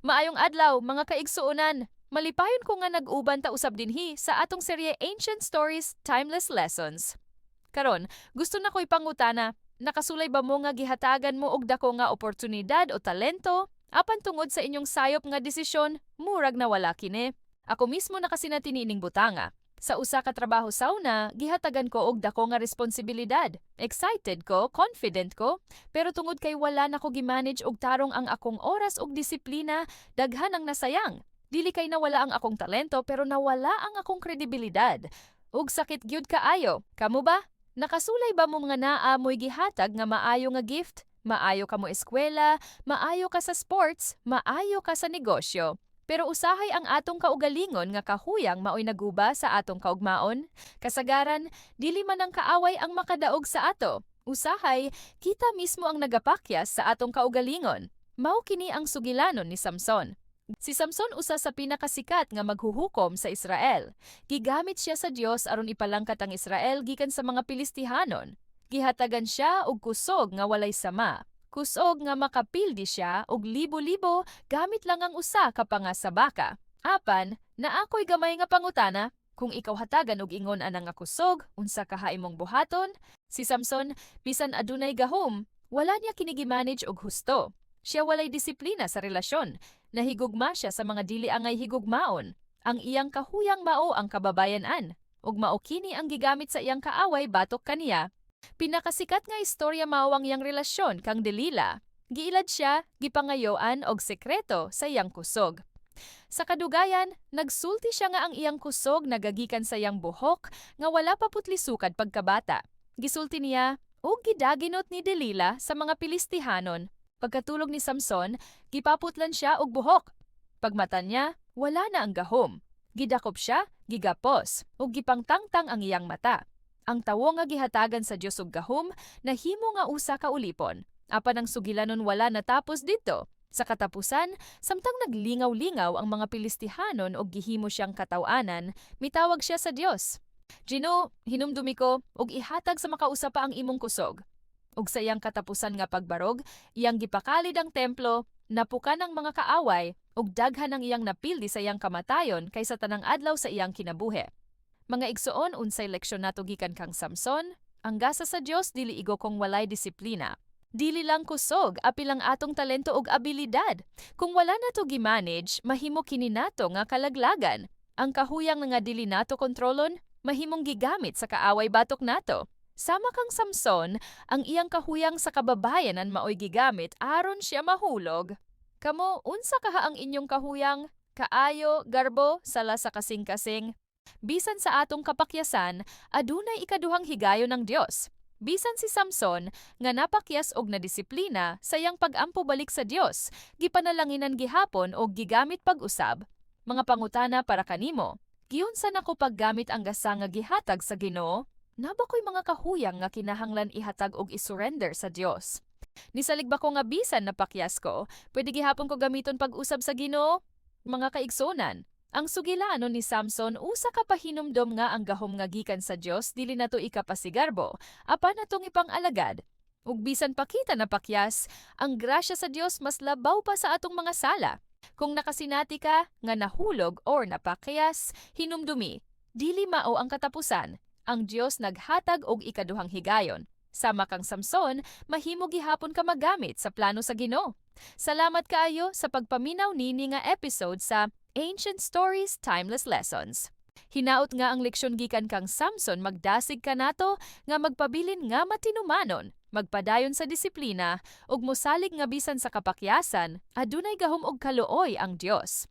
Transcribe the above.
Maayong adlaw, mga kaigsuonan. Malipayon ko nga nag-uban ta usab dinhi sa atong serye Ancient Stories, Timeless Lessons. Karon, gusto na ko'y pangutana, nakasulay ba mo nga gihatagan mo og dako nga oportunidad o talento apan tungod sa inyong sayop nga desisyon, murag nawala kini? Ako mismo nakasinati niining butanga. Sa usa ka trabaho sauna, gihatagan ko og dako nga responsibilidad. Excited ko, confident ko, pero tungod kay wala nako gimanage og tarong ang akong oras ug disiplina, daghan ang nasayang. Dili kay nawala ang akong talento, pero nawala ang akong kredibilidad. Ug sakit gyud kaayo. Kamo ba? Nakasulay ba mo nga naa mo'y gihatag nga maayo nga gift? Maayo ka mo eskwela, maayo ka sa sports, maayo ka sa negosyo. Pero usahay ang atong kaugalingon nga kahuyang maoy naguba sa atong kaugmaon. Kasagaran, dili man ang kaaway ang makadaog sa ato. Usahay, kita mismo ang nagapakyas sa atong kaugalingon. Mao kini ang sugilanon ni Samson. Si Samson, usa sa pinakasikat nga maghuhukom sa Israel. Gigamit siya sa Dios aron ipalangkat ang Israel gikan sa mga Pilistihanon. Gihatagan siya og kusog nga walay sama. Kusog nga makapildi siya og libo-libo gamit lang ang usa ka panga sa baka. Apan, naa ko'y gamay nga pangutana, kung ikaw hatagan og ingon ana nga kusog, unsa kaha imong buhaton? Si Samson, bisan adunay gahom, wala niya kini gi-manage og husto. Siya walay disiplina sa relasyon. Nahigugma siya sa mga dili angay higugmaon. Ang iyang kahuyang mao ang kababayan-an. Ug mao kini ang gigamit sa iyang kaaway batok kaniya. Pinakasikat nga istorya mao ang iyang relasyon kang Delila. Giilad siya, gipangayoan og sekreto sa iyang kusog. Sa kadugayan, nagsulti siya nga ang iyang kusog nagagikan sa iyang buhok nga wala pa putli sukad pagkabata. Gisulti niya, ug gidaginot ni Delila sa mga Pilistihanon. Pagkatulog ni Samson, gipaputlan siya og buhok. Pagmata niya, wala na ang gahom. Gidakop siya, gigapos, ug gipangtangtang ang iyang mata. Ang tawo nga gihatagan sa Dios og gahom, nahimo nga usa ka ulipon. Apan ang sugilanon wala natapos didto. Sa katapusan, samtang naglingaw-lingaw ang mga Pilistihanon og gihimo siyang kataw-anan, mitawag siya sa Dios. "Ginoo, hinumdumi ko ug ihatag sa makausa pa ang imong kusog." Ug sa iyang katapusan nga pagbarog, iyang gipakalid ang templo, napukan ang mga kaaway, ug daghan ang iyang napildi sa iyang kamatayon kaysa tanang adlaw sa iyang kinabuhi. Mga igsoon, unsay leksyon nato gikan kang Samson? Ang gasa sa Dios dili igo kung walay disiplina. Dili lang kusog, apil ang atong talento ug abilidad. Kung wala nato gi-manage, mahimo kini nato nga kalaglagan. Ang kahuyang nga dili nato kontrolon, mahimong gigamit sa kaaway batok nato. Sama kang Samson, ang iyang kahuyang sa kababayanan maoy gigamit aron siya mahulog. Kamo, unsa kaha ang inyong kahuyang? Kaayo, garbo, sala sa kasing-kasing? Bisan sa atong kapakyasan, adunay ikaduhang higayon ng Dios. Bisan si Samson nga napakyas og nadisiplina sa iyang pag-ampo balik sa Dios, gipanalanginan gihapon og gigamit pag-usab. Mga pangutana para kanimo. Giunsa nako paggamit ang gasa nga gihatag sa Ginoo? Naa ba ko'y mga kahuyang nga kinahanglan ihatag og isurrender sa Dios? Nisalig ba ko nga bisan napakyas ko, pwede gihapon ko gamiton pag-usab sa Ginoo? Mga kaigsonan, ang sugilanon ni Samson usa ka pahinumdom nga ang gahom nga gikan sa Dios dili nato ikapasigarbo, apan atong ipang-alagad. Ug bisan pa kita napakyas, ang grasya sa Dios mas labaw pa sa atong mga sala. Kung nakasinati ka nga nahulog or napakyas, hinumdumi, dili mao ang katapusan. Ang Dios naghatag og ikaduhang higayon. Sama kang Samson, mahimo gihapon ka magamit sa plano sa Ginoo. Salamat kaayo sa pagpaminaw nini nga episode sa Ancient Stories, Timeless Lessons. Hinaot nga ang leksyon gikan kang Samson magdasig kanato nga magpabilin nga matinumanon, magpadayon sa disiplina ug mosalig nga bisan sa kapakyasan, adunay gahom og kaluoy ang Dios.